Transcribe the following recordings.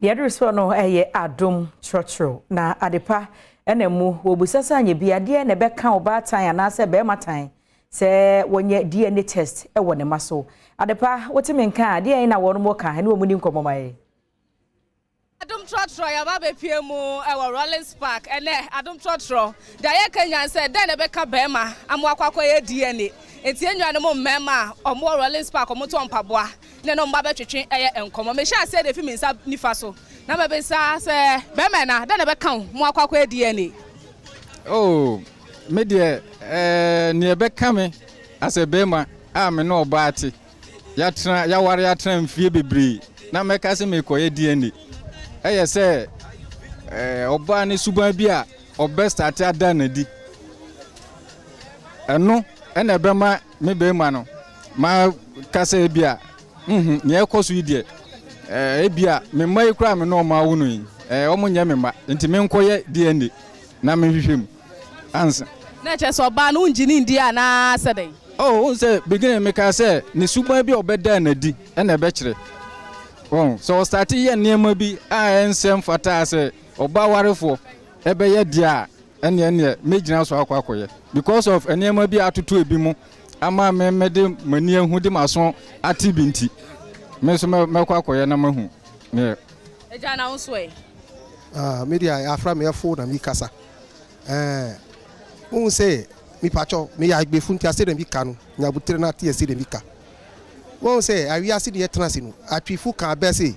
Deɛ ɛduru soɔ no yɛ adom trɔtrɔ na adepa ɛna mu wɔbusa sɛ anyɛ bi adeɛ na ɛbɛka ɔbaatan anaasɛ bɛrima tan sɛ wɔnyɛ DNA test ɛwɔ ne ma so. Adepa, wotumi nka adeɛ na wɔn mo ka ɛne wɔn ni nkɔmɔ ma yɛ. Adom trɔtrɔ, yɛba bɛpie mu ɛwɔ Rollins Park. Ɛnɛ adom trɔtrɔ deɛ yɛka nyan sɛ dɛn na ɛbɛka bɛrima ama wakɔ akɔyɛ DNA. Nti enuanom mmarima a ɔmo wɔ Rollins Park, ɔmo tɔn mpaboa ne no mba bɛtwetwe ɛyɛ nkɔmɔ. Mehyɛ aseɛ de fi mi nsa nifa so na mɛbisa sɛ bɛrima na dɛn na ɛbɛka wo mo akɔ akɔyɛ DNA? Oh, me deɛ, neɛ ɛbɛka me asɛ bɛrima a me ne ɔbaa te, yɛatena, yɛaware, yɛatena mfie bebree na mɛka sɛ mekɔyɛ DNA, ɛyɛ sɛ ɔbaa ne suban bi a ɔbɛ start ada n'adi, ɛno ɛna ɛbɛma me bɛrima no ma kasa bi a nea ɛkɔ so yi deɛ, ebi a me mma yi koraa me ne ɔmo awo no yi, ɔmo nyɛ me mma, nti menkɔyɛ DNA na menhwehwɛ mu ansa. Na kyerɛ sɛ ɔbaa no wongye ne ndi anaa sɛ dɛn? Oh, wohu sɛ beginning meka sɛ ne suban bi a ɔbɛda n'adi ɛna ɛbɛkyerɛ wɔn sɛ ɔstart yɛ nneɛma bi a ɛnsɛ mfata sɛ ɔbaa warefoɔ ɛbɛyɛ deɛ a, ɛneɛ mɛgyina so akɔ akɔyɛ because of nneɛma bi a atoto ebi mu ama me mɛde m'ani ahu de m'aso ate bi, nti me nso mɛkɔ akɔyɛ na mahu neɛ. Agya, na wo nso ɛ? Ah, me deɛ, afra me ɛfo na mi kasa. Wohu sɛ mipakyɛw meyɛ agbefo, nti ase na mi ka no nyabutere no ate ase na mi ka. Wohu sɛ awiase deɛ ɛtena ase no, atwifo ka bɛ se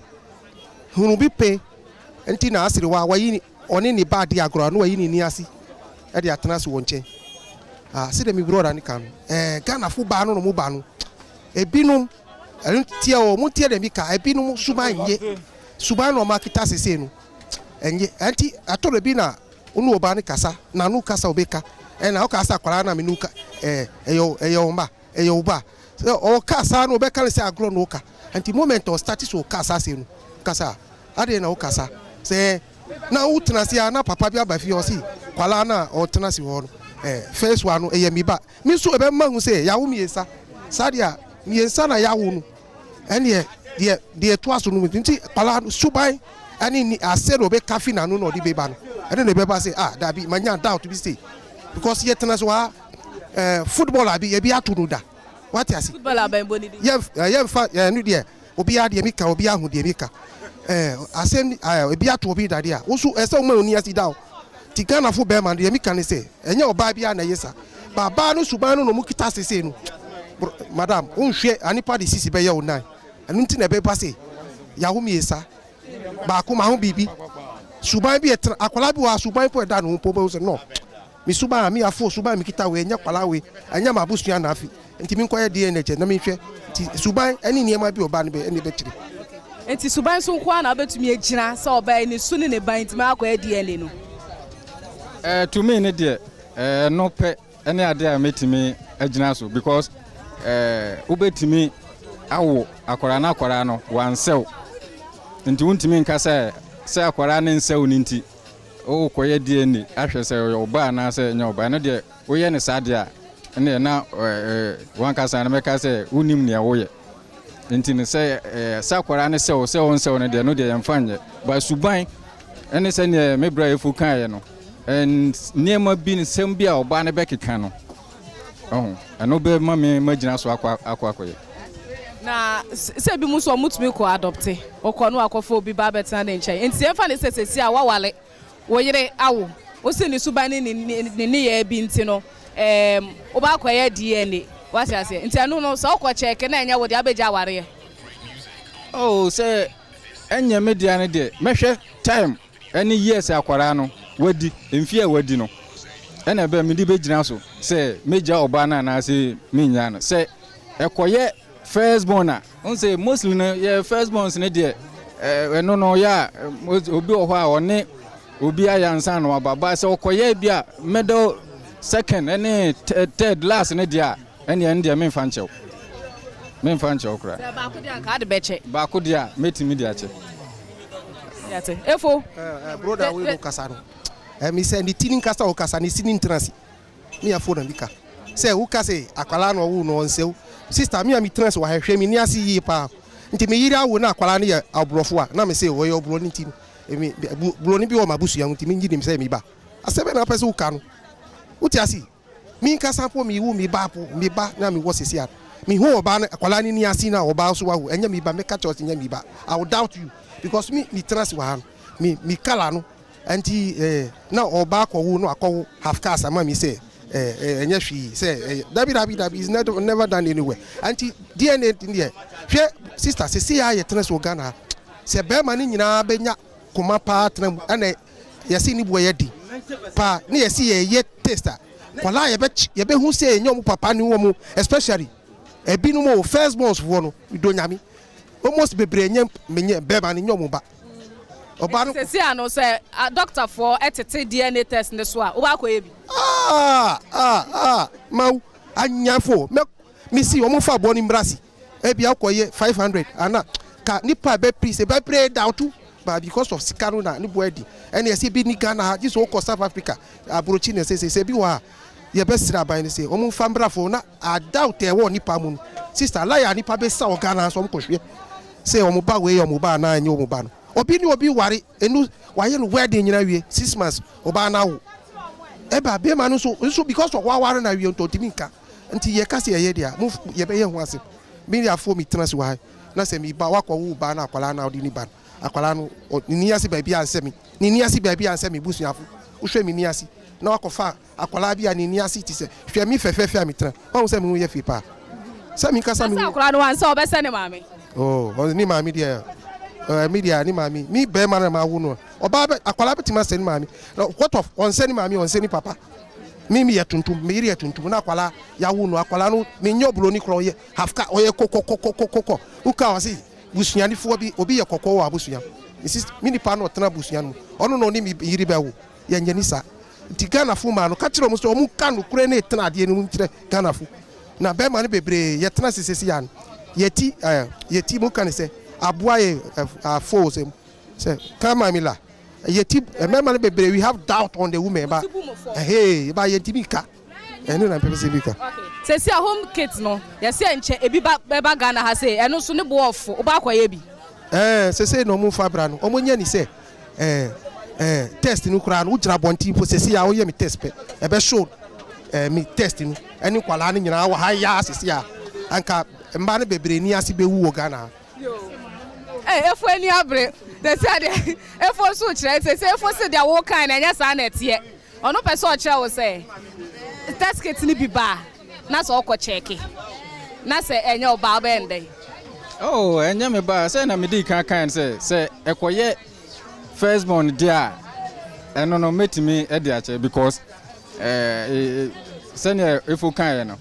hunu bi pe nti na asere wa wayi ɔne ne ba adi agorɔ a na wayi ne ni ase ɛde atena ase wɔ nkyɛn. Ah, sɛdeɛ mi brɔda ne ka no, Ghanafo baa no na mo ba no ebinom ɛno tie o, mo tie deɛ mi ka. Ebinom suban nye suban na ɔmo akita sese no ɛnye, ɛnti atɔrɔ bi na onu ɔbaa ne kasa na anu kasa ɔbɛka ɛna ɔka asa akwaraa na mi nu ka ɛyɛ ɔma ɛyɛ ɔba sɛ ɔka saa no, ɔbɛka ne sɛ agorɔ na ɔka. Nti moment ɔstart so ɔka saa se no kasa adeɛ na ɔkasa sɛ na wotena ase a, na papa bi aba fie, ɔsi kwalaa na ɔtena ase hɔ no, first one no ɛyɛ mi ba. Mi nso ɛbɛma hu sɛ yawo mmiɛnsa saa deɛ a, mmiɛnsa na yawo no, ɛneɛ deɛ ɛtoa so no mu. Nti kwalaa no suban ɛne ni ase na ɔbɛka fi n'ano na ɔde bɛba no, ɛne na ɛbɛba sɛ, ah, dabi, manya doubt bi sɛ because yɛtena so ha, football abi ebi ato no da, wate ase? Football abɛn bɔ ne di. Yɛmfa ɛno deɛ, obiara deɛ mi ka, obiara hu deɛ mi ka. Asɛm ebi ato obi dadeɛ a woso ɛsɛ ɔmo a oni ase da o. Ti Ghanafo bɛrima no deɛ, mi ka ne sɛ ɛnyɛ ɔbaa biara na ɛyɛ sa baabaa no suban no na ɔmo kita sese no. Madam, nhwɛ anipa de sisi bɛyɛ o nan, ɛno nti na ɛbɛba sɛ yaho mmiɛnsa baako ma ho biribi suban bi ɛtena akwadaa bi wɔ ha, suban po ɛda ne ho po bɛhu sɛ no mi suban a mi afo suban mi kita wei ɛnyɛ akwadaa wei, ɛnyɛ ma abusua na afi, nti mi nkɔyɛ DNA kyɛ na mi nhwɛ. Nti suban ɛne nneɛma bi ɔbaa no bɛ ɛne bɛkyerɛ. Nti suban so nko ara na wobɛtumi agyina sɛ ɔbaa ne su ne ne ban nti ma akɔyɛ DNA no? Tumi ne deɛ, ɛno pɛ ɛne adeɛ a mɛtumi agyina so because wobɛtumi awo akwaraa no, akwaraa no wansɛw, nti wontumi nka sɛ akwaraa ne nsɛw no nti wokɔyɛ DNA ahwɛ sɛ ɔyɛ ɔba anaasɛ ɛnyɛ ɔba. Ɛno deɛ, woyɛ ne saa deɛ a, ɛneɛ na wankasa no mɛka sɛ wonim nea woyɛ. Nti no sɛ akwaraa ne sɛw sɛ ɔnsɛw no deɛ, no deɛ yɛmfa nyɛ ba suban ɛne sɛneɛ me bra efu kaeɛ no, nneɛma bi, nsɛm bi a ɔbaa no bɛkeka no ɔho, ɛno bɛma me magyina so akɔ akɔyɛ. Na sɛ bi mu nso ɔmotumi kɔ adopt, ɔkɔ no akɔfa obi ba abɛtena ne nkyɛn, nti yɛmfa ne sɛ sɛsi a wawale wo yere awo, wosi ne suban ne nneyɛɛ bi nti no wobɛ akɔyɛ DNA, wate aseɛ? Nti ɛno no sɛ wokɔ kyɛɛke na ɛnyɛ wo deɛ, abɛgya awareɛ? Oh, sɛ ɛnyɛ me dea no deɛ, mɛhwɛ time ɛne years akwaraa no wadi, mfie a wadi no, ɛna ɛbɛ mede bɛgyina so sɛ mɛgya ɔbaa no anaasɛ mennya no. Sɛ ɛkɔyɛ first born a, n sɛ mostly no yɛ first borns no deɛ, ɛno no yɛ a obi wɔ hɔ a ɔne obi ayɛ ansa na waba ba. Sɛ ɔkɔyɛ bi a middle, second ɛne third, last no deɛ a, ɛne ɛno deɛ memfa nkyɛw, memfa nkyɛw koraa. Sɛ baako deɛ anka ade bɛkyɛ? Baako deɛ a, mɛtumi de akyɛ. Yɛte efo. Broda wei no kasa no, mi sɛ ne ti ni nkasa, ɔkasa ne si ni ntena ase mi afo na mi ka sɛ woka sɛ akwalaa na ɔwo no ɔnsɛw. Sister, mi a mi tena ase wɔ ha, hwɛ mi ni ase yie paa. Nti me yere awo na akwadaa no yɛ aborɔfo a, na me se ɔyɛ ɔburoni nti me buroni bi wɔ m'abusua mu nti me ngye nim sɛ me ba. Asɛm bɛn na wopɛ sɛ woka no? Wote ase? Me nkasa mpo me wo me ba po me ba na me wɔ sisi a me hu ɔbaa no akwadaa no ni ase na ɔbaa nso wawo ɛnyɛ me ba mɛka kyerɛ ɔsɛ nyɛ me ba. I will doubt you because me me tena ase wɔ ha no me me kala no nti na ɔbaa kɔwo no akɔwo half caste ama mi sɛ ɛnyɛ hwee sɛ dabi dabi dabi, is never never done anywhere. Nti DNA deɛ, hwɛ sister, sisi a yɛtena so wɔ Ghana ha sɛ bɛrima no nyinaa bɛnya koma paa tena mu ɛna yɛsi ne bu ɛyɛ di paa ne yɛsi yɛyɛ test a kɔlaa yɛbɛ yɛbɛhu sɛ ɛnyɛ ɔmo papa ne wɔn, especially ebinom o first borns foɔ no do nyame almost bebree nyɛ menyɛ bɛrima no nyɛ ɔmo ba ɔbaa no. Sɛsi ano sɛ dɔktafoɔ ɛtete DNA test ne so a, wobɛakɔyɛ bi? Ah ah ah, mawu anyafo mɛ misi wɔn fa bɔ ne mbra si ebi akɔyɛ 500 ana ka nipa bɛ piri sɛ bɛ pere dawto but because of sika no na ne bo adi ɛna yɛsɛ bi ni Ghana ha gye sɛ wokɔ South Africa aburokyi na ɛsɛ sɛ bi wɔ ha. Yɛbɛsrɛ aban no sɛ wɔn mfa mbrafo na adoubt ɛwɔ nipa mu no, sister, laya nipa bɛsa wɔ Ghana nso wɔn kɔhwɛ sɛ wɔn ba wei yɛ wɔn ba anaa ɛnyɛ wɔn ba no. Obi ne obi ware enu wayɛ no wedding nyina wie 6 months, ɔbaa no awo ɛba bɛrima no nso because of waware na wie nti ɔntumi nka. Nti yɛka sɛ yɛyɛ deɛ mo yɛbɛyɛ ho asɛm. Mi de afo mi tena se wɔ ha na sɛ mi ba wakɔ wo ba na akwadaa na ɔde ne ba no akwadaa no ne ni ase baabi ansɛ mi ne ni ase baabi ansɛ mi busuafo wohwɛ mi ni ase na wakɔfa akwadaa bi a ne ni ase ti sɛ hwɛ mi fɛfɛɛfɛ a mi tena wɔn sɛ mi ho yɛ fi paa sɛ mi kasa mi ho. Akwadaa no wansɛ ɔbɛsɛ ne maame. Oh, ɔne ne maame deɛ, mi deɛ ne maame mi bɛrima na ma awo no ɔbaa bɛ akwadaa bɛ tuma sɛ ne maame na what of ɔnsɛ ne maame, ɔnsɛ ne papa. Mi yɛ tuntum, mi yere yɛ tuntum na akwadaa yawo no akwadaa no mi nyɛ oburoni korɔ, ɔyɛ half caste, ɔyɛ kɔkɔkɔkɔkɔ wuka ɔsi busuanifoɔ bi obi yɛ kɔkɔɔ wɔ abusua nsi mi nipa no ɔtena abusua no mu ɔno na ɔne mi yere bɛ wo yɛ nyɛ ni saa. Nti Ghanafo maa no ka kyerɛ ɔmo sɛ ɔmo ka nokorɛ ne tena adeɛ no mu nkyerɛ Ghanafo na bɛrima no bebree yɛtena sisisi ya no yɛti yɛti mu ka ne sɛ aboa yɛ afo sɛ kama mi la yɛti mmarima no bebree, we have doubt on the women ba ɛhee ba yɛntumi ka ɛno na mpɛ sɛ bi ka. Sɛsi a home kit no yɛsɛ nkyɛ ebi ba bɛba Ghana ha sɛ ɛno nso ne bo ɔfo, wobɛ akɔyɛ bi? Sɛsɛ na ɔmo fa bra no ɔmo nyɛ ni sɛ ɛɛ ɛɛ test no koraa no wogyina abɔnten po sɛsi a woyɛ mi test pɛ ɛbɛ show mi test no ɛne nkwalaa no nyinaa wɔ ha yaa sɛsi a anka mmaa no bebree ni ase bɛwu wɔ Ghana ha. Efo ani abere sɛsi adeɛ efo nso kyerɛ sɛsi efo si deɛ wɔkan na ɛnyɛ saa na ɛteɛ. Ɔno pɛ sɛ ɔkyerɛ wo sɛ test kit ni bi ba na sɛ ɔkɔ kyɛɛke na sɛ ɛnyɛ ɔbaa ɔbɛyɛ ndɛn? Oh, ɛnyɛ me ba sɛ na medi kan kan sɛ ɛkɔyɛ first born deɛ a ɛno no mɛtumi de akyɛ because sɛnea efo kan yɛ no,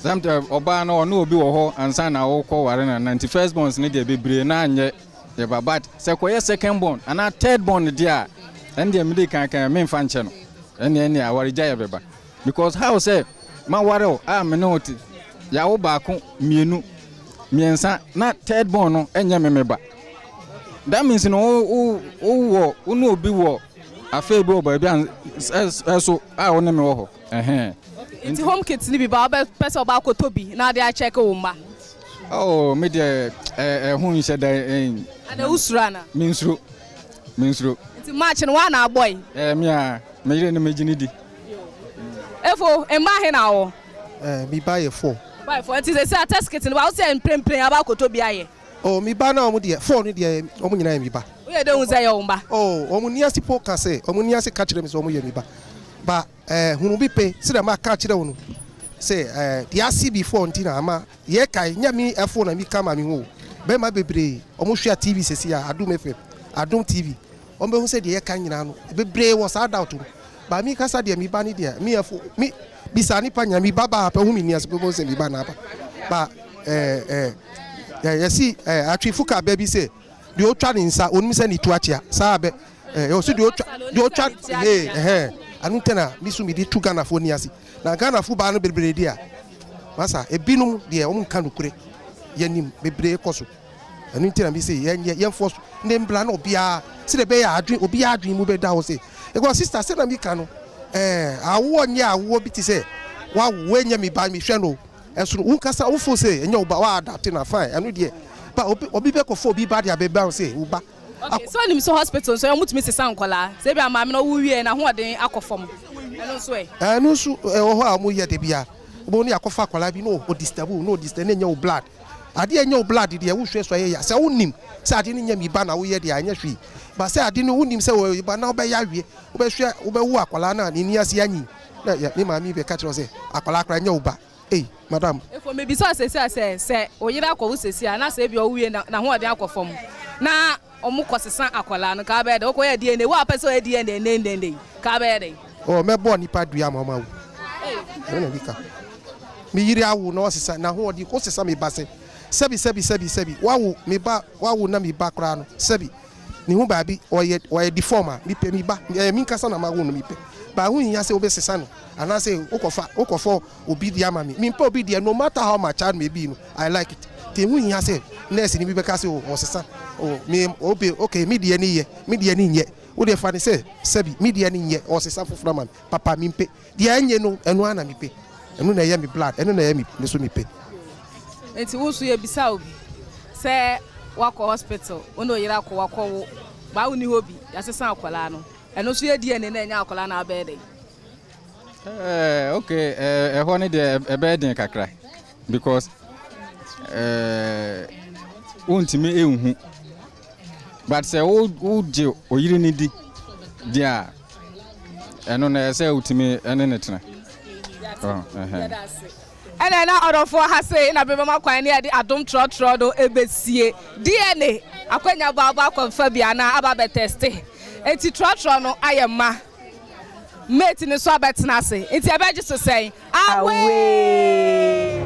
sometimes ɔbaa no ɔne obi wɔ hɔ ansa na ɔkɔ ware no na nti first borns ne deɛ bebree na anyɛ yɛba, but sɛ kɔyɛ second born anaa third born deɛ a ɛne deɛ mede kan kan memfa nkyɛ no ɛne awaregya yɛ bɛba because how sɛ ma ware o a me ne wo te yàwó baako, mmienu, mmiɛnsa na third born no ɛnyɛ me ba. That means no wo wo wɔ wo ne obi wɔ afei bi wɔ baabi a ɛso a wo ne me wɔ hɔ ɛhɛn. Nti home kit ni bi ba wobɛpɛ sɛ ɔba akɔtɔ bi na ade akyɛke wo mma? Oh, me deɛ ɛho nhyɛ da ɛn. Ana wosuro ana? Me nsuro, me nsuro. Nti match no wa na abɔ yi? Me a me yere no me gye ne di. Efo mma he na wɔ? Mi ba yɛ four. Ba yɛ four, nti sɛ test kit no ba wo sɛ mprempren aba akɔtɔ bi ayɛ? Oh, mi ba na ɔmo deɛ four no deɛ ɔmo nyinaa yɛ mi ba. Woyɛ dɛ hu sɛ yɛ wo mba? Oh, ɔmo ni ase po ka sɛ ɔmo ni ase ka kyerɛ mi sɛ ɔmo yɛ mi ba ba. Hunu bi pe sɛ ma ka kyerɛ wo no sɛ deɛ ase before nti na ama yɛ kae nyɛ mi ɛfo na mi ka ma mi ho bɛrima bebree ɔmo hwɛ TV sɛsi a Adum FM, Adum TV, ɔmo bɛhu sɛ deɛ yɛka nyinaa no bebree wɔ saa doubt no ba. Mi kasa deɛ mi ba ne deɛ mi ɛfo mi bisa nipa nyina mi ba ba apɛ hu mi ni ase bɛbɔ sɛ mi ba na aba ba. Ɛɛ ɛɛ yɛsi atwifo ka bɛ bi sɛ deɛ otwa ne nsa onim sɛ ne tu akyea saa bɛ ɔsi deɛ otwa ee ɛhɛn anu tɛ na mi so mi de tu Ghanafoɔ ni ase na Ghanafoɔ baa no bebree di a masa ebinom deɛ wɔn nka nokure yɛnim bebree kɔ so. Ɛno nti na mi sɛ yɛn yɛ yɛn fɔ so ne mbla na obiara sɛ de bɛyɛ adwene obiara adwene mu bɛda hɔ sɛ ɛkɔ sister sɛ na mi ka no awoɔ nyɛ awoɔ bi ti sɛ wawo ɛnyɛ mi ba mi hwɛ no ɛsono wo nkasa wofo sɛ ɛnyɛ wo ba wa adapt na fine ɛno deɛ. Nipa obi obi bɛkɔfa obi ba de abɛba wo sɛ wo ba. Okay, so onim sɛ hospital nso wɔn tumi sesa nkɔlaa sɛ ebi a maame no ɔwo wie na ahoɔden akɔ fam, ɛno nso ɛ? Ɛno nso ɛwɔ hɔ a wɔn yɛ de bia wɔn ne akɔfa akwadaa bi na o disturb wo na o disturb na ɛnyɛ wo blood. Adeɛ ɛnyɛ wo blood deɛ wohwɛ so ayɛ ya sɛ wonim sɛ adeɛ no nyɛ mi ba na woyɛ deɛ ɛnyɛ hwee, ba sɛ ade no wonim sɛ wɔyɛ ba na wobɛyɛ awie, wobɛhwɛ wobɛwo akwadaa no a ne ni ase anyi na yɛ ne maame bɛka kyerɛ wo sɛ akwadaa koraa ɛnyɛ wo ba. Ei, madam. Efo mebisa wo sɛsi a sɛ wo yere akɔwo sɛsi a na sɛ ebi ɔwo wie na n'ahoɔden akɔ fam na ɔmo kɔ sesa akwadaa no nka wobɛyɛ dɛn? Wokɔ yɛ DNA, wo a wopɛ sɛ ɔyɛ DNA nnɛ nnɛ nnɛ yi nka wobɛyɛ dɛn? Oh, mɛbɔ nipa dua ama ɔmo awu. Ɛno na meka. Me yere awo na ɔsesa n'ahoɔden kɔ sesa me ba sɛ sɛbi sɛbi sɛbi sɛbi wawo me ba wawo na me ba koraa no sɛbi ne ho baabi ɔyɛ ɔyɛ deform a mepɛ me ba ɛyɛ me nkasa na mawo no mepɛ ba ho hia sɛ wobɛsesa no anaasɛ wokɔfa wokɔfɔ obi deɛ ama me. Mempɛ obi deɛ, no matter how my child may be no, I like it. Nti ɛho hia sɛ nurse ni bi bɛka sɛ o ɔsesa o me obe okay me deɛ ne yɛ me deɛ ne nyɛ wo deɛ fa ne sɛ sɛbi me deɛ ne nyɛ ɔsesa foforɔ ama me papa mempɛ deɛ ɛnyɛ no, ɛno ara na mepɛ, ɛno na ɛyɛ me blood, ɛno na ɛyɛ me me so mepɛ. Nti wo nso yɛbisa wo bi sɛ woakɔ hospital, wo ne oyere akɔ wakɔwo baa wonni hɔ bi, yɛasesa akwadaa no, ɛno nso yɛ DNA na ɛnyɛ akwadaa no abɛyɛ dɛn? Okay, ɛhɔ no deɛ ɛbɛyɛ den kakra because wontumi nhu, but sɛ wogye oyere no di deɛ a, ɛno no ɛyɛ sɛ wotumi ne ne tena. Ɛna na ɔdɔfoɔ ha sei na bɛbɛma kwan ne yɛde adom trɔtrɔ no ɛbɛsie DNA akwanya baaba akɔmfa bi anaa aba bɛtest. Enti trɔtrɔ no ayɛ ma mate no so abɛtena ase, nti ɛbɛgye so sɛn awee.